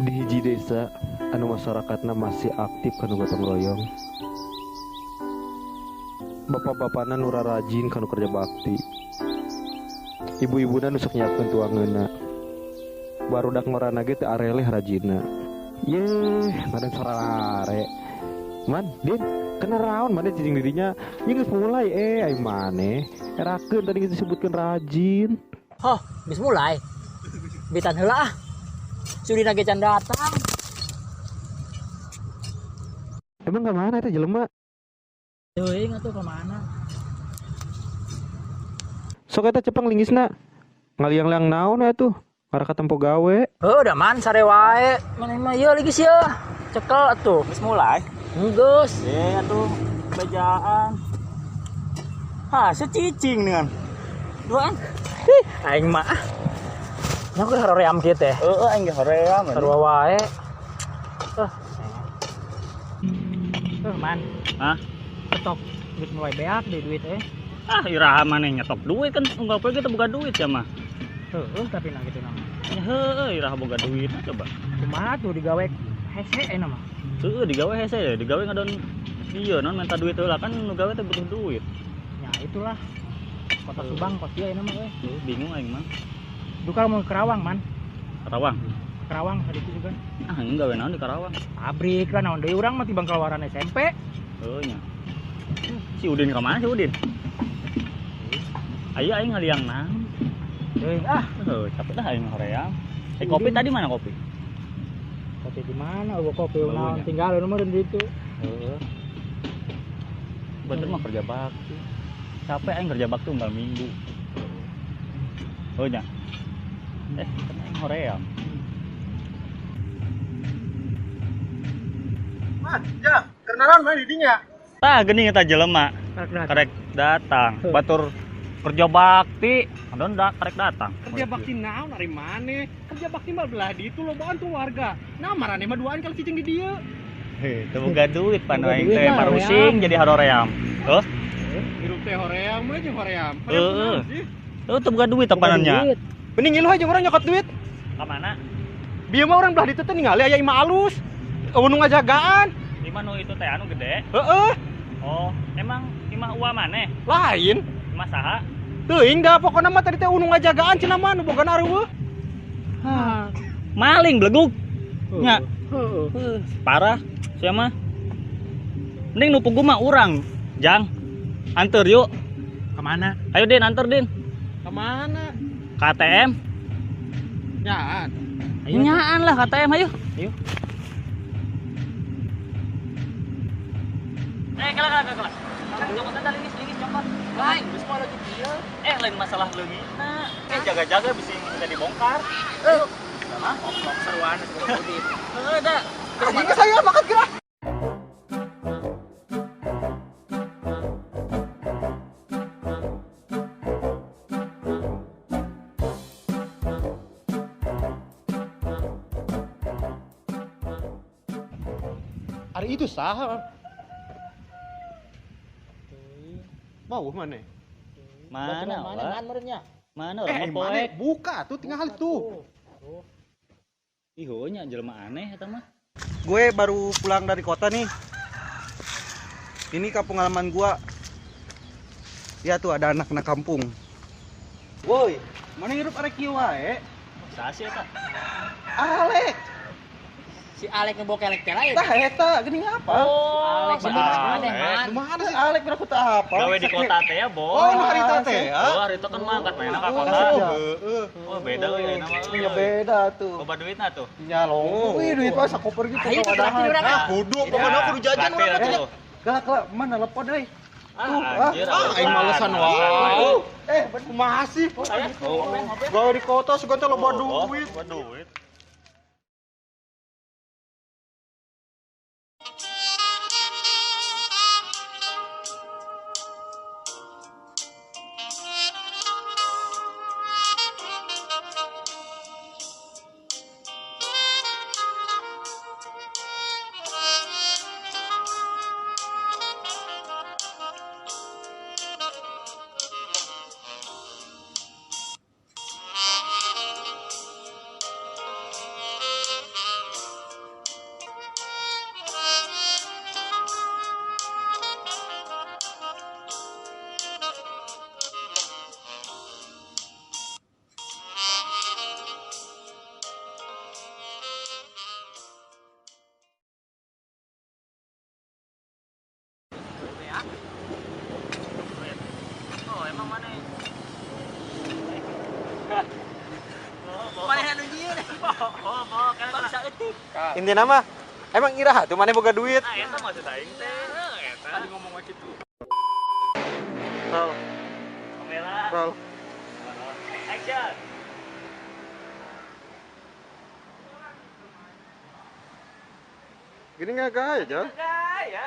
Di hiji desa anu masyarakatna masih aktif kanu gotong royong. Bapak-bapakna nu rarajin kanu kerja bakti. Ibu-ibuna nu sok nyiapkeun tuangeunna. Barudak ngorana ge teu areleh rajinna. Yeuh, ngadan sarare. Man, Din, kena raon maneh cicing di dinya. Ieu geus mulai ai maneh. Erakeun tadi geus disebutkeun rajin. Hoh, geus mulai. Bitan heula ah. Sudina ge can datang. Emang ka mana eta jelema? Teuing atuh ka mana? Sok eta cepeng lingisna. Ngaliang-liang naon atuh? Ngarah katempo gawe. Heuh, da man sare wae. Maneh mah ieu ligis ieu. Cekel atuh. Geus mulai. Geus. Eh atuh bejaan. Hah, secicing dengan. Duaan. Ih, aing mah ah. Nya keur haroream kieu teh. Heeh, aing ge hoream. Sarua wae. Man. Hah? Ketok geus mulai beak deh duit eh. Ah, iraha maneh nyetok duit kan unggal poe kita boga duit ya mah. Heeh, tapi nah gitu nama. Ya heueuh, iraha boga duit coba. Kumaha tuh digawe hese ayeuna mah. Heeh, digawe hese ya, digawe ngadon ieu non minta duit heula kan nu gawe teh butuh duit. Ya itulah. Kota Subang kos ieu ayeuna mah euy. Heuh, bingung aing mah. Duka mau ke Karawang, man. Karawang. Karawang tadi itu juga. Ah, ini gawe naon di Karawang? Pabrik lah naon deui urang mah tibang keluaran SMP. Heuh nya. Si Udin ka mana si Udin? Ayo aing ngaliang naon. Teuing ah, Heuh, capek dah aing hoream. Eh, kopi tadi mana kopi? Kopi di mana? Eueuh kopi Baunya. naon tinggal nu mah di ditu. Heeh. Bener mah kerja bakti. Capek aing kerja bakti unggal minggu. Heuh nya. Eh, kan aing hoream. Man, ya, kenalan mana didinya? Tah geuning eta jelema. Karek datang. Karek datang. Heuh. Batur kerja bakti, adon da karek datang. Kerja bakti naon ari maneh? Kerja bakti mah belah di itu lobaan tuh warga. Nah, marane mah duaan kalau cicing di dieu. Heh, teu boga duit pan Boga aing duit teh mah, parusing jadi haroream. Heuh, Hirup teh hoream we jeung hoream. Heeh. Heuh teu boga duit apanannya. Duit. Mending ngiluh aja urang nyokot duit. Ka mana? Bieu mah urang belah ditu teh ningali aya imah alus. Eueuh nu ngajagaan. Imah nu itu teh anu gede. Heeh, Oh, emang imah uwa maneh? lain. Imah saha? Teuing da pokona mah tadi teh nu ngajagaan cenah mah nu bogana areueuh. Hah. Maling belegug. Nya. Heeh. Heuh, parah sia mah. Mending nu pugu mah urang, Jang. Anter yuk. Ka mana? Ayo Din, anter Din. Ka mana? Ke ATM. Nyaan. Ayo. Nyaan lah KTM ayo. Ayo. Eh, kela kela kela. Cokot eta lingis lingis cokot. Lain, geus moal lagi kieu. Eh, lain masalah leungitna. Eh, jaga-jaga bisi bisa dibongkar. Eh, Sama. sok seruan geus duit. Heeh, da. Anjing saya makan gerak. Ari itu saha? Bau mana? Mana, Mana Wak? man meureunnya? Mana orang Eh, mah mana? poek. Buka tuh tinggal tuh. Ih, heueuh nya jelema aneh eta mah. Gue baru pulang dari kota nih. Ini kampung halaman gua. Ya tuh ada anak-anak kampung. Woi, mana hirup arek kieu wae? Saha sih eta? Alek. Si Alek ngebokelek teh lain. Tah eta geuning apa? Oh, Alek si Alek, man. Mana si Alek berapa tah apa? Gawe di kota teh ya, Boy. Oh, nu harita teh ya. Oh, harita kan mangkat mainna ka kota. Heeh. Oh, beda euy ayeuna mah. Iya beda tuh. Loba duitna tuh. Nya long. Wih, duit mah sakoper gitu. Ayo, traktir urang, ah. Kudu pokoknya kudu jajan urang mah Traktir, tuh. Kelak kelak mana lepon euy. Ah, anjir, Ah, aing malesan wae. Eh, Kumaha sih? Oh, Gawe di kota sugan teh loba oh, duit. Loba duit. Maneh anu nyieun. Bangsa eutik. Intina mah emang iraha tuh maneh boga duit. Nah, eta maksud aing teh. Eta. Tadi ngomong gitu. Roll, Kamera. roll. Action. Gini nggak gaya, Jol? Gaya.